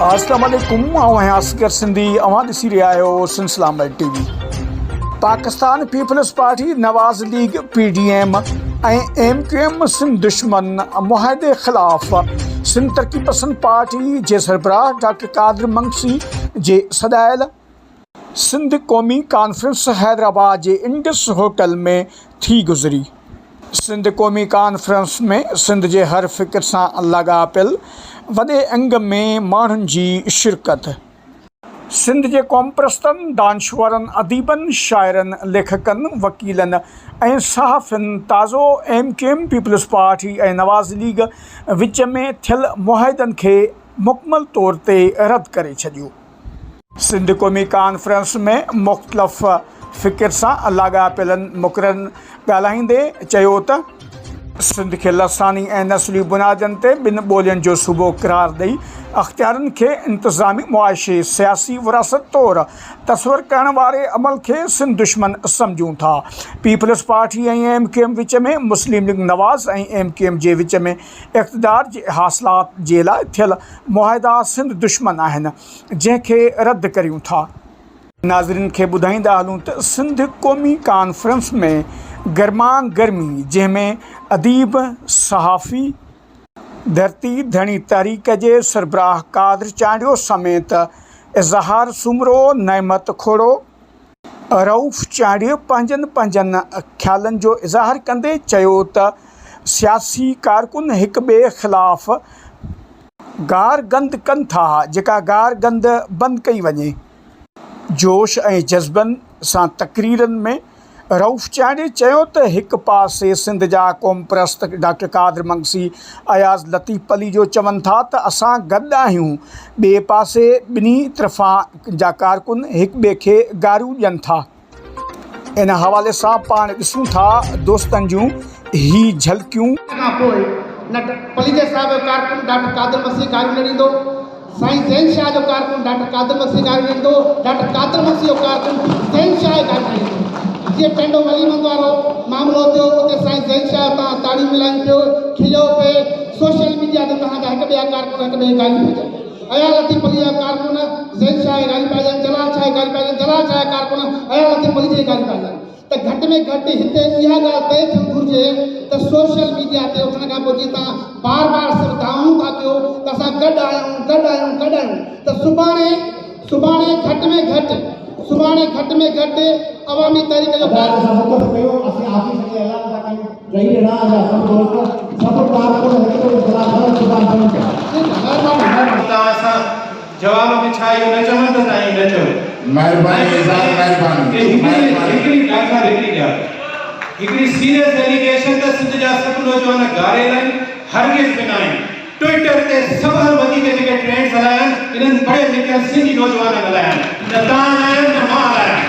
اسلام عليڪم آئون آهيان اصغر سنڌي اوهان ڏسي رهيا آهيو Sindh Salamat T V Pakistan Peoples Party Nawaz League P D M ۽ M Q M Sindh دشمن معاهدي خلاف سنڌ ترقي پسند پارٽي جي سربراهه ڊاڪٽر قادر منگسي جي سڏايل سنڌ قومي ڪانفرنس حيدرآباد جي انڊس هوٽل ۾ ٿي گذري. سنڌ قومي ڪانفرنس ۾ سنڌ جي هر فڪر سان لاڳاپيل وڏي انگ ۾ ماڻهن جي شرڪت. سنڌ جي قومپرستن، دانشورن، اديبن، شاعرن، ليکڪن، وڪيلن ۽ صحافين تازو M Q M, Peoples Party ۽ Nawaz League وچ ۾ ٿيل معاهدن کي مڪمل طور تي رد ڪري ڇڏيو. سنڌ قومي ڪانفرنس ۾ مختلف فڪر سان لاڳاپيلن مقررن ڳالهائيندي چيو ته، سنڌ کي لساني ۽ نسلي بنيادن تي ٻن ٻولين جو صوبو قرار ڏئي اختيارن کي انتظامي، معاشي، سياسي وراثت طور تصور ڪرڻ واري عمل کي سنڌ دشمن سمجهون ٿا. People's party ۽ M Q M وچ ۾ Muslim league Nawaz ۽ M Q M جي وچ ۾ اقتدار جي حاصلات جي لاء ٿيل معاهدا سنڌ دشمن آهن. جنهن کي رد ڪريون ٿا. ناظرين کي ٻڌائيندا هلون ته سنڌ قومي ڪانفرنس ۾ گرما گرمي جنهن ۾ اديب، صحافي، ڌرتي ڌڻي تحريڪ جي سربراهه قادر چانڊيو سميت اظهار سومرو، نعمت کوڙو، رئوف چانڊيو پنهنجن پنهنجن خيالن جو اظهار ڪندي چيو ته سياسي ڪارڪن هڪ ٻئي خلاف گار گند ڪن ٿا جيڪا گار گند بند ڪئي وڃي. جوش ۽ جذبن سان تقريرن ۾ رئوف چانڊيي چيو ته هڪ پاسي سنڌ جا قومپرست ڊاڪٽر قادر منگسي، اياز لطيف پليجو چون ٿا ته اسان گڏ آهيون، ٻئي پاسي ٻنهي طرفان جا ڪارڪن هڪ ٻئي کي گاريون ڏين ٿا. ان حوالي سان پاڻ ڏسون ٿا دوستن جون هي جهلڪيون. کان پوء نه پليجي صاحب جو ڪارڪن ڊاڪٽر قادر مسيح گاريون نه ڏيندو. سائين زين شاهه جو ڪارڪن ڊاڪٽر قادر مگسي گاريون ڏيندو، ڊاڪٽر قادر مگسي جو ڪارڪن زين شاهه کي گاريون نه ڏيندو. جيئن ٽنڊو ولي محمد وارو معاملو ٿيو اتي سائين زين شاهه تان تاڙيون ملايون پيو، کليو پئي، سوشل ميڊيا تي توهان جا هڪ ٻئي جا ڪارڪن هڪ ٻئي کي گاريون پيا ڏين. اياز لطيف پليجي جا ڪارڪن زين شاهه کي گاريون پيا ڏين، جلال شاهه کي گاريون پيا ڏين، جلال شاهه جا ڪارڪن اياز لطيف پليجي کي گاريون پيا ڏين. ته گهٽ ۾ گهٽ هتي اها ڳالهه طئي ٿيڻ گهرجي ته سوشل ميڊيا تي اٿڻ کان پوء جيئن توهان بار بار صرف دانهون ٿا ڪيو ته اسان گڏ آهيون گڏ آهيون گڏ آهيون ته سڀاڻي سڀاڻي گهٽ ۾ گهٽ سڀاڻي گهٽ ۾ گهٽ عوامي تحريڪ جو ادا اسان حڪم ڪيو اسين آفيس کي اعلان ٿا ڪيون ٽئي ڄڻا جا سڀ دوست سڀ ڪارڪن هڪ ٻئي خلاف غلط زبان کڻن پيا. ٺيڪ آهي مهرباني مهرباني. توهان سان جواب ۾ ڇا اهو نه چوندس ۽ ائين نه چئو. مهرباني اظهار مهرباني هڪڙي مهرباني. هڪڙي ڊاڪٽر صاحب هڪڙي ڳالهه هڪڙي سيريس ايليگيشن ته سنڌ جا سڀ نوجوان گاريل آهن هرگز به ناهن ٽوئٽر تي سڀ کان وڌيڪ جيڪي ٽرينڊس هلايا آهن انهن پڙهيل لکيل سنڌي نوجوانن هلايا آهن نه توهان هلايا آهن نه مان هلايا آهن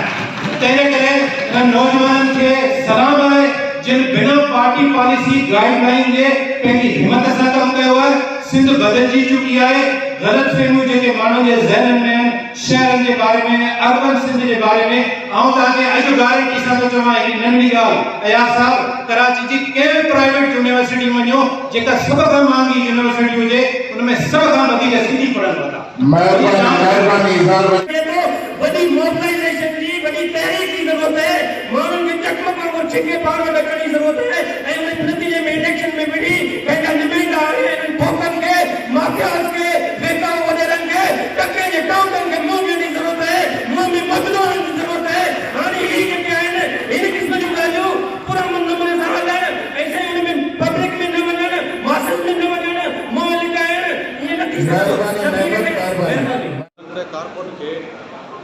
تنهن ڪري انهن نوجوانن کي سلام آهي جن بنا پارٽي پاليسي گائيڊ لائين جي پنهنجي همت سان ڪم ڪيو آهي سنڌ بدلجي چڪي آهي، غلط فهميون جيڪي ماڻهن جي ذهنن ۾ آهن شهرن جي باري ۾ ۽ اربن سنڌ جي باري ۾ آئون توهان کي اڄ گارنٽي سان ٿو چوان هڪڙي ننڍڙي ڳالهه اياز صاحب ڪراچي جي ڪنهن به پرائيويٽ يونيورسٽي ۾ وڃو جيڪا سڀ کان مهانگي يونيورسٽي هجي ان ۾ سڀ کان وڌيڪ سنڌي پڙهن پيا مهرباني مهرباني اظهار. ٿئي ٿو، وڏي موبلائيزيشن جي وڏي تحريڪ جي ضرورت آهي، ماڻهن کي چڪمڪ وانگر ڇڪي پاڻ وٽ اچڻ جي ضرورت آهي ۽ ان جي نتيجي ۾ اليڪشن ۾ وڙهي پنهنجا نمائندا آڻي انهن ڦوڪن کي، مافياز کي، ويڪائو وڏيرن کي، ٽڪي جي ٽائوٽن کي منهن ڏيڻ جي ضرورت آهي، منهن ۾ بدلو هڻڻ جي ضرورت آهي، هاڻي هي جيڪي آهن هن قسم جون ڳالهيون پرامن نموني سان هلڻ ۽ سائين ان ۾ پبلڪ ۾ نه وڃڻ، ماسز ۾ نه وڃڻ، منهن لڪائڻ ائين نه ٿي سگهندو، مهرباني سڀني نعمت کي مهرباني. مهرباني. ننڍڙي ڪارڪن کي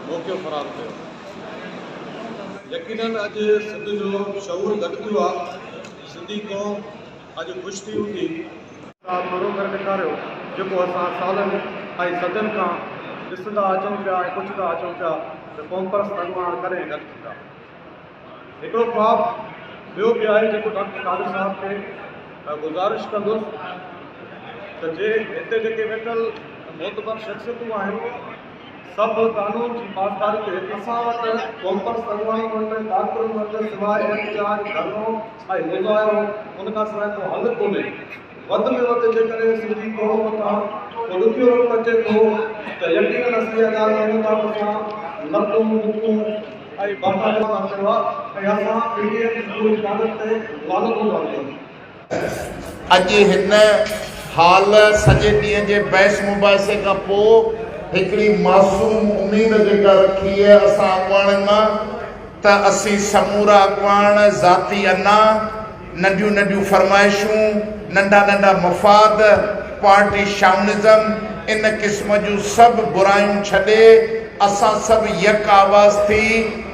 موقعو فراهم ڪيو. يقينن اڄ سنڌ جو شعور گڏ ٿيو آ، سنڌي قوم اڄ خوش ٿي هوندي. صاحب پرو ڪري ڏيکاريو جيڪو اسان سالن ۽ صدين کان ڏسندا اچون پيا ۽ پڇندا اچون پيا ته قومپرست اڳواڻ ڪڏهن گڏ ٿيندا. هڪڙو خواب ٻيو به آهي جيڪو ڊاڪٽر قادر صاحب کي گذارش ڪندس ته جي هتي جيڪي ويٺل معتبر شخصيتون آهن سڀ قانون جي پاسداري تي اسان وٽ قومپرست اڳواڻن وٽ ڪارڪنن وٽ سواء احتجاج، ڌرڻو ۽ مظاهرو ان کان سواء ڪو حل ڪونهي. وڌ ۾ وڌ جيڪڏهن سنڌي قوم مٿان ڪو ڏکيو وقت اچي ٿو ته يقينن اسين اها ڳالهه ڪريون ٿا ته اسان لتون، مڪون ۽ باقاعده ڪيو آهي ۽ اسان پي ڊي ايم جي سموري قيادت تي لعنتون ٿا وجهون. اڄ هن حال سڄي ڏينهن جي بحث مباحثي کان پوء هڪڙي معصوم اميد جيڪا رکي آهي اسان اڳواڻن مان ته اسين سمورا اڳواڻ ذاتي انا، ننڍيون ننڍيون فرمائشون، ننڍا ننڍا مفاد، پارٽي شائونزم ان قسم جون سڀ برايون ڇڏي اسان سڀ يڪ آواز ٿي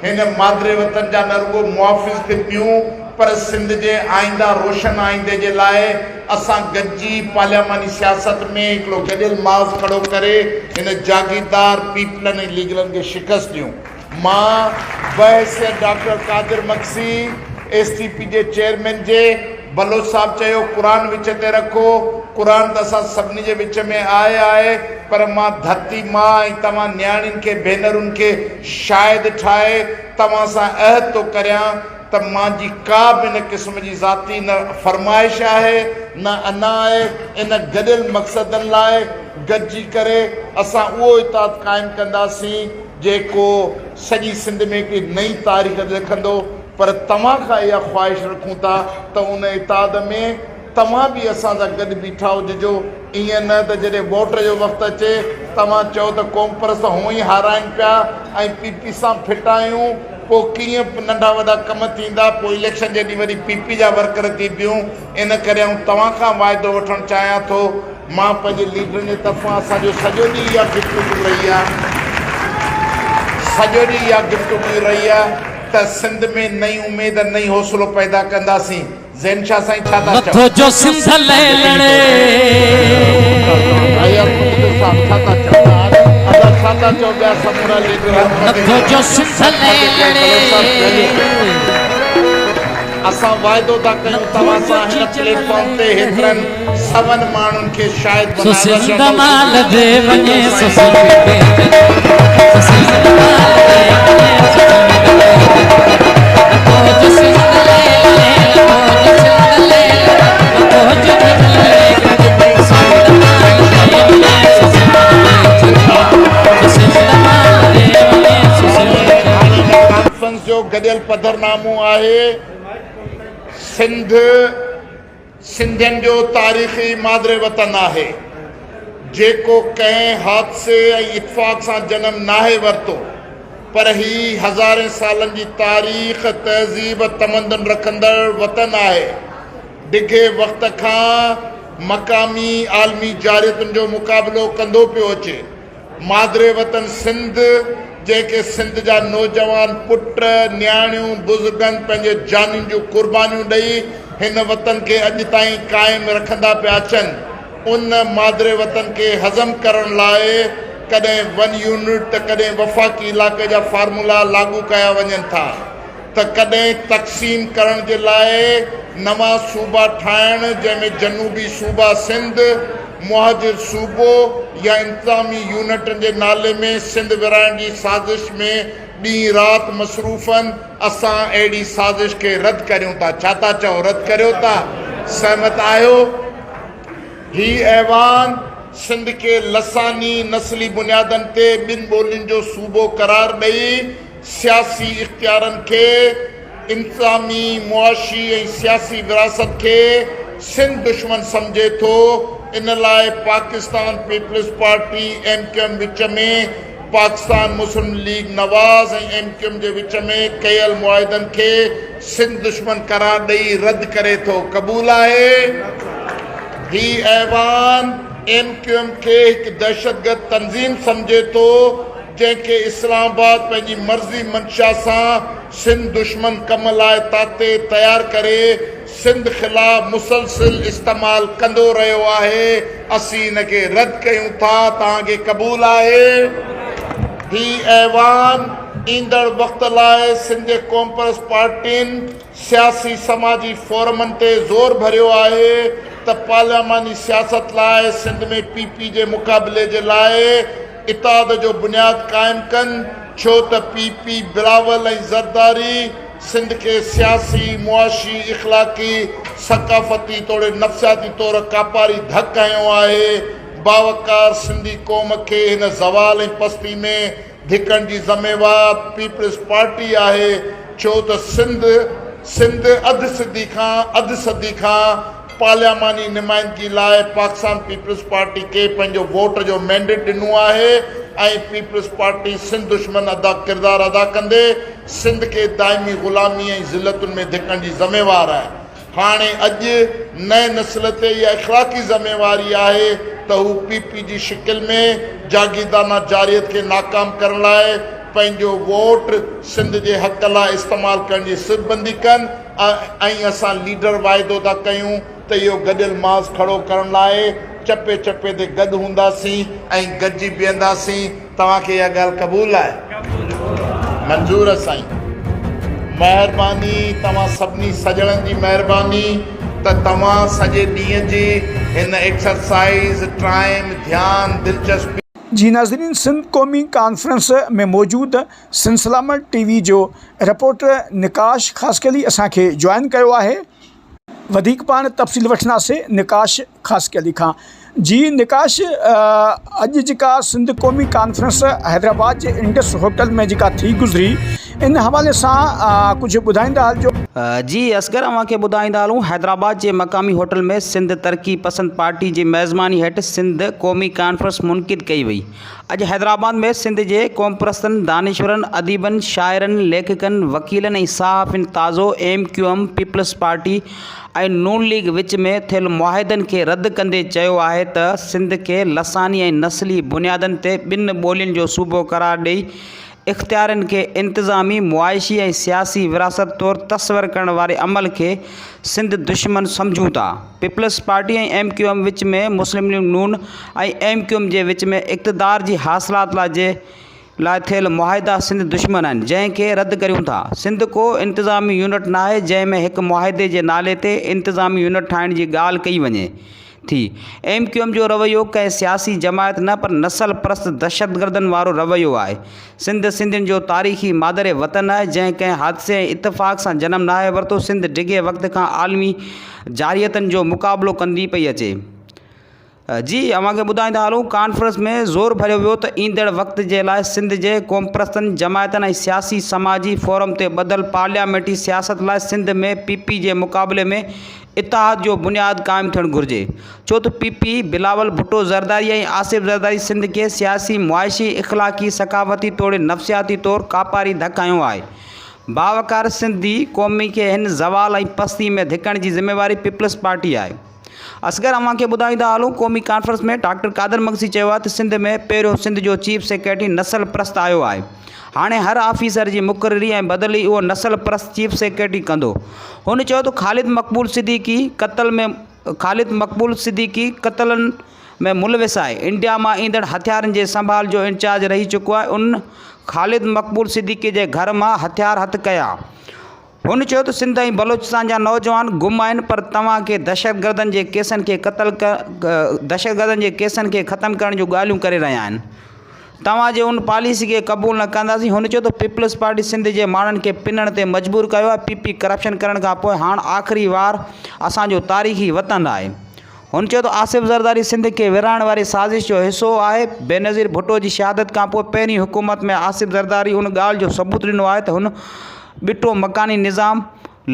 هن مادر وطن جا نه رڳو محافظ ٿي پيون پر سنڌ جي آئنده روشن آئيندي جي لاء اسان گڏجي پارلياماني سياست ۾ هڪڙو گڏيل محاذ کڙو ڪري هن جاگيردار پيپلن ۽ ليگلن کي شڪست ڏيون. مان بحيثيت doctor Qadir Magsi S T P جي چيئرمين جي بلوچ صاحب چيو قرآن وچ تي رکو، قرآن ته اسان سڀني جي وچ ۾ آهي آهي پر مان ڌرتي ماء ۽ توهان نياڻين کي ڀينرن کي شاهد ٺاهي توهان سان عهد ٿو ڪريان ته مانجي ڪا به ان قسم جي ذاتي نه فرمائش آهي نه انا آهي، ان گڏيل مقصدن لاء گڏجي ڪري اسان اهو اتحاد قائم ڪنداسين جيڪو سڄي سنڌ ۾ هڪڙي نئين تاريخ لکندو پر توهان کان اها خواهش رکون ٿا ته ان اتحاد ۾ توهان به اسان سان گڏ بيٺا هججو، ائين نه ته جڏهن ووٽ جو وقت اچي توهان چئو ته قومپرست هونئن ئي هارائين پيا ۽ پي پي سان فٽ آهيون، پوء ڪيئن ننڍا وڏا ڪم ٿيندا، پوء اليڪشن جي ڏينهن وري پي پي جا ورڪر ٿي بيهون، ان ڪري آئون توهان کان واعدو وٺڻ چاهيان ٿو، مان پنهنجي ليڊرن جي طرفان اسان جو سڄو ڏينهن اها گفتگو رهي آهي، سڄو ڏينهن اها گفتگو رهي آهي ته سنڌ ۾ نئين اميد نئين حوصلو پيدا ڪنداسين. زين شاھ سائين ڇا ٿا چئو؟ نٿو جو سنڌ لئه لڙي. اياز مقتدر صاحب ڇا ٿا چئو؟ ادا ڇا ٿا چئو ٻيا سمورا ليڊر نٿو جو سنڌ لئه لڙي. اسان واعدو ٿا ڪيون توهان سان هن پليٽ فارم تي هيترن سون ماڻهن کي شاهد سو بنايو سنڌ مان لڏي وڃي سو سنڌ ۾ سو سنڌ مان لڏي وڃي سو سنڌ ۾ نٿو جو سنڌ لئه لڙي نٿو جو سنڌ لئه لڙي نٿو جو سنڌ لئه لڙي سو سنڌ مان لڏي وڃي سو سنڌ ۾ سو سنڌ مان لڏي وڃي سو سنڌ ۾ هاڻي هن ڪانفرنس جو گڏيل پڌرنامو آهي سنڌ سنڌين جو تاريخي مادر وطن آهي، جيڪو ڪنهن حادثي ۽ اتفاق سان جنم ناهي ورتو، پر هي هزارين سالن جي تاريخ، تهذيب، تمدن رکندڙ وطن آهي. ڊگهي وقت کان مقامي عالمي جارحيتن جو مقابلو ڪندو پيو اچي. مادر وطن سنڌ جنهن کي سنڌ جا نوجوان پٽ، نياڻيون، بزرگن پنهنجي جانين جون قربانيون ڏئي هن وطن کي اڄ تائين قائم رکندا پيا اچن ان مادر وطن کي هضم ڪرڻ لاء ڪڏهن ون يونٽ ته ڪڏهن وفاقي علائقي جا فارمولا لاڳو ڪيا وڃن ٿا ته ڪڏهن تقسيم ڪرڻ جي لاء نوان صوبا ٺاهڻ جنهن ۾ جنوبي صوبا سنڌ، مهاجر صوبو يا انتظامي يونٽن جي نالي ۾ سنڌ ورهائڻ جي سازش ۾ ڏينهن رات مصروف آهن، اسان اهڙي سازش کي رد ڪريون ٿا، ڇا ٿا چئو رد ڪريو ٿا؟ سهمت آهيو؟ هي ايوان سنڌ کي لساني نسلي بنيادن تي ٻن ٻولين جو صوبو قرار ڏئي سياسي اختيارن کي، انتظامي، معاشي ۽ سياسي وراثت کي سنڌ دشمن سمجهي ٿو، ان لاء Pakistan Peoples Party M Q M وچ ۾ Pakistan Muslim League Nawaz ۽ M Q M جي وچ ۾ ڪيل معاهدن کي سنڌ دشمن قرار ڏئي رد ڪري ٿو، قبول آهي؟ هي ايوان ايم ڪيو ايم کي هڪ دهشتگرد تنظيم سمجهي ٿو، جنهن کي اسلام آباد پنهنجي مرضي منشا سان سنڌ دشمن ڪم لاء تاتي تيار ڪري سنڌ خلاف مسلسل استعمال ڪندو رهيو آهي، اسين ان کي رد ڪيون ٿا، توهان کي قبول آهي؟ هي ايوان ايندڙ وقت لاء سنڌ جي قومپرست پارٽين، سياسي سماجي فورمن تي زور ڀريو آهي ته پارلياماني سياست لاء سنڌ ۾ پي پي جي مقابلي جي لاء اتحاد جو بنياد قائم ڪن ڇو ته پي پي بلاول ۽ زرداري سنڌ کي سياسي، معاشي، اخلاقي، ثقافتي توڙي نفسياتي طور ڪاپاري ڌڪ هنيو آهي. باوقار سنڌي قوم کي هن زوال ۽ پستي ۾ ڌڪڻ جي ذميوار پيپلز پارٽي آهي، ڇو ته سنڌ سنڌ اڌ صدي کان اڌ صدي کان پارلياماني نمائندگي لاء پاڪستان پيپلز پارٽي کي پنهنجو ووٽ جو مينڊيٽ ڏنو آهي ۽ پيپلز پارٽي سنڌ دشمن ادا ڪردار ادا ڪندي سنڌ کي دائمي غلامي ۽ ذلتن ۾ ڌڪڻ جي ذميوار آهي. هاڻي اڄ نئين نسل تي اها اخلاقي ذميواري آهي ته هو پي پي جي شڪل ۾ جاگيردانه جارحيت کي ناڪام ڪرڻ لاء پنهنجو ووٽ سنڌ جي حق لاء استعمال ڪرڻ جي صفبندي ڪن ۽ اسان ليڊر واعدو ٿا ڪيون ته اهو گڏيل محاذ کڙو ڪرڻ لاء چپي چپي تي گڏ هونداسين ۽ گڏجي بيهنداسين. توهان کي اها ڳالهه قبول آهي؟ منظور سائين مهرباني توهان سڀني سڄڻن جي مهرباني ته توهان سڄي ڏينهن جي هن ايڪسرسائيز ٽائيم ڌيان دلچسپي. جي ناظرين سنڌ قومي ڪانفرنس ۾ موجود سنڌ سلامت ٽي وي جو رپورٽر نقاش خاصخيلي اسان کي جوائن ڪيو آهي وڌيڪ پاڻ تفصيل وٺنداسين نقاش خاصخيلي کان جي نقاش اڄ جيڪا سنڌ قومي ڪانفرنس حيدرآباد جي انڊس هوٽل ۾ جيڪا ٿي گذري ان حوالي سان ڪجهه ٻڌائيندا هلجو. جي اصغر اوهان کي ٻڌائيندا هلون حيدرآباد جي مقامي هوٽل ۾ سنڌ ترقي پسند پارٽي جي ميزباني هيٺ سنڌ قومي ڪانفرنس منعقد ڪئي وئي اڄ حيدرآباد ۾ سنڌ جي قومپرستن دانشورن اديبن شاعرن ليکڪن وڪيلن ۽ صحافين تازو M Q M peoples party ۽ Noon league وچ ۾ ٿيل معاهدن کي رد ڪندي چيو آهي ته سنڌ کي لساني ۽ نسلي بنيادن تي ٻن ٻولين جو صوبو قرار ڏئي اختيارين کي انتظامي، معاشي ۽ سياسي وراثت طور تصور ڪرڻ واري عمل کي سنڌ دشمن سمجهون ٿا. People's party ۽ M Q M وچ ۾ مسلم ليگ نون ۽ ايم ڪيو ايم جي وچ ۾ اقتدار جي حاصلات لاء جي لاء ٿيل معاهدا سنڌ دشمن آهن، جنهن کي رد ڪريون ٿا. سنڌ ڪو انتظامي يونٽ ناهي، جنهن ۾ هڪ معاهدي جي نالي تي انتظامي يونٽ ٺاهڻ جي ڳالهه ڪئي وڃي ٿي. ايم ڪيو ايم جو رويو ڪنهن سياسي جماعت نه پر نسل پرست دهشتگردن وارو رويو آهي. سنڌ سنڌين جو تاريخي مادر وطن آهي، جنهن ڪنهن حادثي ۽ اتفاق سان جنم ناهي ورتو. سنڌ ڊگهي وقت کان عالمي جارحيتن جو مقابلو ڪندي پئي اچي. جي اوهان کي ٻڌائيندا هلون ڪانفرنس ۾ زور ڀريو ويو ته ايندڙ وقت جي لاء سنڌ جي قومپرستن جماعتن ۽ سياسي سماجي فورم تي ٻڌل پارليامينٽي سياست لاء سنڌ ۾ پي پي جي مقابلي ۾ اتحاد جو بنياد قائم ٿيڻ گهرجي ڇو ته پي پي بلاول ڀٽو زرداري ۽ آصف زرداري سنڌ کي سياسي معاشي اخلاقي ثقافتي توڙي نفسياتي طور ڪاپاري ڌڪ هنيو آهي باوقار سنڌي قومي کي هن زوال ۽ پستي ۾ ڌڪڻ جي ذميواري پيپلز پارٽي آهي. اصغر اوهان کي ٻڌائيندا هلون قومي ڪانفرنس ۾ ڊاڪٽر قادر مگسي چيو آهي ته سنڌ ۾ پهريون سنڌ جو چيف سيڪريٽري نسل پرست آيو آهي هاڻي هر آفيسر جي مقرري ۽ بدلي اهو نسل پرست چيف سيڪريٽري ڪندو هن چيو ته خالد مقبول صديقي قتل ۾ خالد مقبول صديقي قتلن ۾ ملوث آهي انڊيا مان ايندڙ هٿيارن جي سنڀال جو انچارج رهي چڪو آهي ان خالد مقبول صديقي جي گهر مان هٿيار هٿ ڪيا هن چيو ته سنڌ ۽ بلوچستان جا نوجوان گم آهن پر توهان کي دهشتگردن جي ڪيسن کي قتل دهشتگردن جي ڪيسن کي ختم ڪرڻ جون ڳالهيون ڪري رهيا آهن توهان جي ان پاليسي کي قبول نه ڪنداسين هن چيو ته پيپلز پارٽي سنڌ جي ماڻهن کي پنڻ تي مجبور ڪيو آهي پي پي ڪرپشن ڪرڻ کان پوء هاڻ آخري وار اسان جو تاريخي وطن آهي هن چيو ته آصف زرداري سنڌ کي ورهائڻ واري سازش جو حصو آهي، بينظير ڀٽو جي شهادت کانپوء پهرين حڪومت ۾ آصف زرداري ان ڳالهه جو ثبوت ڏنو آهي ته هن ٻٽو مڪاني نظام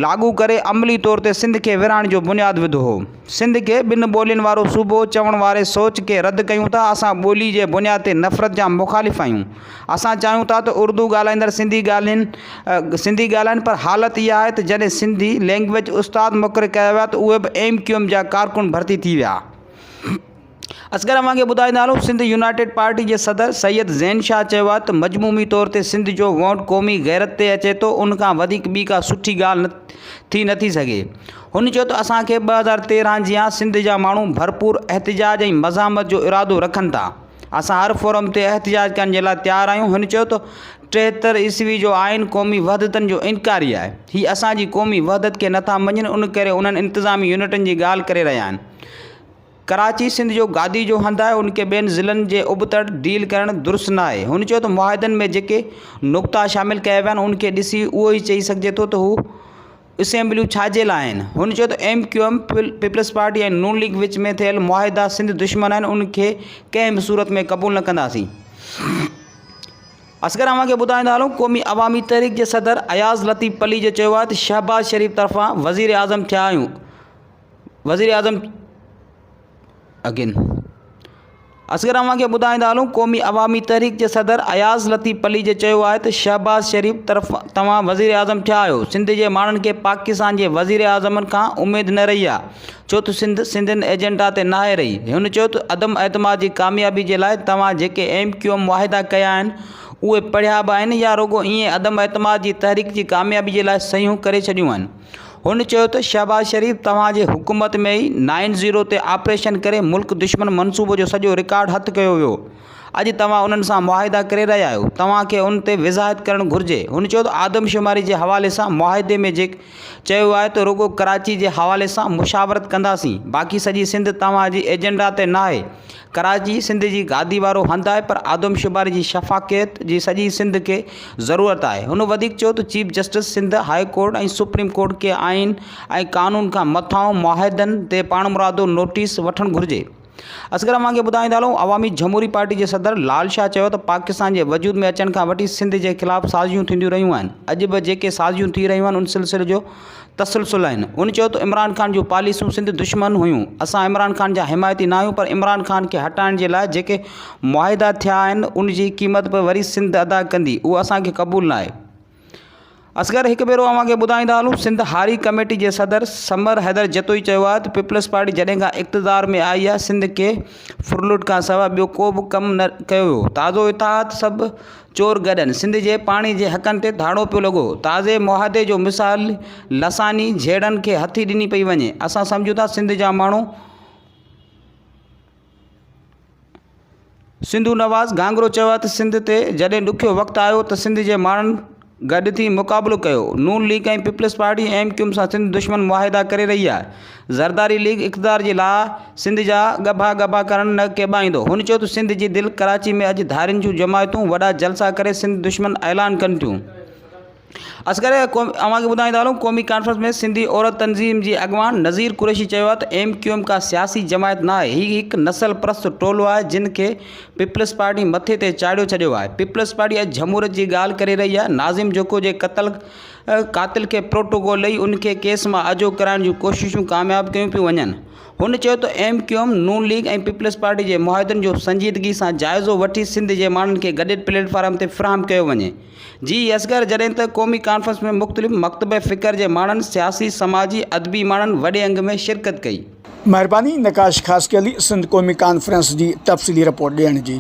لاڳو ڪري عملي طور تي سنڌ کي ورهائڻ جو بنياد وڌو هو. سنڌ کي ٻن ٻولين وارو صوبو چوڻ واري سوچ کي رد ڪيون ٿا، اسان ٻولي جي بنياد تي نفرت جا مخالف آهيون. اسان چاهيون ٿا ته اردو ڳالهائيندڙ سنڌي ڳالهين سنڌي ڳالهائين پر حالت اها آهي ته جڏهن سنڌي لينگويج استاد مقرر ڪيا ويا ته اهي به ايم ڪيو ايم جا ڪارڪن ڀرتي ٿي ويا. اصغر اوهان کي ٻڌائيندا هلون سنڌ يونائيٽيڊ پارٽي جي صدر سيد زين شاهه چيو آهي ته مجموعي طور تي سنڌ جو ووٽ قومي غيرت تي اچي ٿو ان کان وڌيڪ ٻي ڪا سٺي ڳالهه نه ٿي نٿي سگهي. هن چيو ته اسان کي 2013 جيان سنڌ جا ماڻهو ڀرپور احتجاج ۽ مزاحمت جو ارادو رکن ٿا. اسان هر فورم تي احتجاج ڪرڻ جي لاء تيار آهيون. هن چيو ته 73 عيسوي جو آئين قومي وحدتن جو انڪاري آهي. هي اسان جي قومي وحدت کي نٿا مڃين ان ڪري انهن انتظامي يونٽن جي ڳالهه ڪري رهيا آهن. ڪراچي سنڌ جو گادي جو هنڌ آهي ان کي ٻين ضلعن جي ابتڙ ڊيل ڪرڻ درست نه آهي. هن چيو ته معاهدن ۾ جيڪي نقطا شامل ڪيا ويا آهن ان کي ڏسي اهو ئي چئي سگهجي ٿو ته هو اسيمبليون ڇا جي لاء آهن. هن چيو ته M Q M, Peoples Party ۽ Noon League وچ ۾ ٿيل معاهدا سنڌ دشمن آهن ان کي ڪنهن به صورت ۾ قبول نه ڪنداسين. اصغر اوهان کي ٻڌائيندا هلون قومي عوامي تحريڪ جي صدر اياز لطيف پليجو چيو آهي ته شهباز شريف طرفان وزيراعظم ٿيا آهيون وزيراعظم اگين اصغر اوهان کي ٻڌائيندا هلون قومي عوامي تحريڪ جي صدر اياز لطيف پليجي چيو آهي ته شهباز شريف طرف توهان وزيراعظم ٿيا آهيو سنڌ جي ماڻهن کي پاڪستان جي وزيراعظمن کان اميد نه رهي آهي ڇو ته سنڌ سنڌين ايجنڊا تي ناهي رهي هن چيو ته عدم اعتماد جي ڪاميابي جي لاء توهان جيڪي ايم ڪيو ايم معاهدا ڪيا آهن اهي پڙهيا به آهن يا رڳو ائين عدم اعتماد جي تحريڪ جي ڪاميابي جي لاء صحيحون ڪري ڇڏيون آهن هن چيو ته شهباز شريف توهان جي حڪومت ۾ ئي نائن زيرو تي آپريشن ڪري ملڪ دشمن منصوبو جو سڄو رڪارڊ هٿ ڪيو ويو، اڄ توهان انهن سان معاهدا ڪري رهيا آهيو، توهان کي ان تي وضاحت ڪرڻ گهرجي. هن چيو ته آدمشماري جي حوالي سان معاهدي ۾ جيڪ چيو آهي ته رڳو ڪراچي جي حوالي سان مشاورت ڪنداسين، باقي سڄي سنڌ توهان جي ايجنڊا تي ناهي، ڪراچي سنڌ جي گادي وارو هنڌ آهي پر آدمشماري جي شفاقيت جي سڄي سنڌ کي ضرورت آهي. هن وڌيڪ چيو ته chief justice Sindh high court ۽ supreme court کي آئين ۽ قانون کان مٿانهون معاهدن تي پاڻمرادو نوٽيس وٺڻ گهرجي. اصغر اوهان کي ٻڌائيندا هلون عوامي جمهوري پارٽي جي صدر لال شاهه چيو ته پاڪستان جي وجود ۾ اچڻ کان وٺي سنڌ جي خلاف سازشون ٿينديون رهيون آهن اڄ به جيڪي سازشون ٿي رهيون آهن ان سلسلي جو تسلسل آهن. هن چيو ته عمران خان جون پاليسيون سنڌ دشمن هيون، اسان عمران خان جا حمايتي ناهيون پر عمران خان کي هٽائڻ جي لاء جيڪي معاهدا ٿيا آهن ان جي قيمت به وري سنڌ ادا ڪندي، اهو اسان کي قبول ناهي. اصغر هڪ ڀيرو اوهان کي ٻڌائيندا هلون سنڌ هاري ڪميٽي جي صدر ثمر حيدر جتوئي چيو آهي ته پيپلز پارٽي جڏهن کان اقتدار ۾ آئي آهي سنڌ کي ڦرلٽ کانسواء ٻيو ڪو به ڪم نه ڪيو ويو، تازو اتحاد سڀ چور گڏن سنڌ جي پاڻي جي حقن تي ڌاڙو پيو لڳو، تازي معاهدي جو مثال لساني جهيڙن کي هٿي ڏني پئي وڃي، اسان سمجهون ٿا سنڌ جا ماڻهو سنڌو نواز گهانگهرو چيو آهي ته سنڌ تي جڏهن ڏکيو وقت آيو ته سنڌ جي ماڻهن گڏ ٿي مقابلو ڪيو، Noon League ۽ Peoples Party M Q M سان سنڌ دشمن معاهدا ڪري رهي آهي، زرداري ليگ اقتدار جي لاء سنڌ جا ڳڀا ڳڀا ڪرڻ نه ڪيٻائيندو. هن چيو ته سنڌ جي دل ڪراچي ۾ اڄ ڌارين جون جماعتون وڏا جلسا ڪري سنڌ دشمن اعلان ڪن ٿيون. اصغر اوهان کي ٻڌائيندا هلون قومي ڪانفرنس ۾ سنڌي عورت تنظيم جي اڳواڻ نذير قريشي چيو آهي ته ايم ڪيو ايم ڪا سياسي جماعت نه آهي هي هڪ نسل پرست ٽولو آهي جن کي پيپلز پارٽي مٿي تي چاڙهيو ڇڏيو آهي پيپلز پارٽي اڄ جمهوريت جي ڳالهه ڪري رهي آهي ناظم جوکو جي قتل قاتل کي پروٽوڪول ڏئي ان کي ڪيس مان آجو ڪرائڻ جون ڪوششون ڪامياب ڪيون پيون وڃن. هن چيو ته M Q M, Noon League ۽ Peoples Party جي معاهدن جو سنجيدگي سان جائزو وٺي سنڌ جي ماڻهن کي گڏيل پليٽ فارم تي فراهم ڪيو وڃي. جي اصغر جڏهن ته قومي ڪانفرنس ۾ مختلف مڪتبه فڪر جي ماڻهن، سياسي، سماجي، ادبي ماڻهن وڏي انگ ۾ شرڪت ڪئي. مهرباني نقاش خاصخيلي سنڌ قومي ڪانفرنس جي تفصيلي رپورٽ ڏيڻ جي.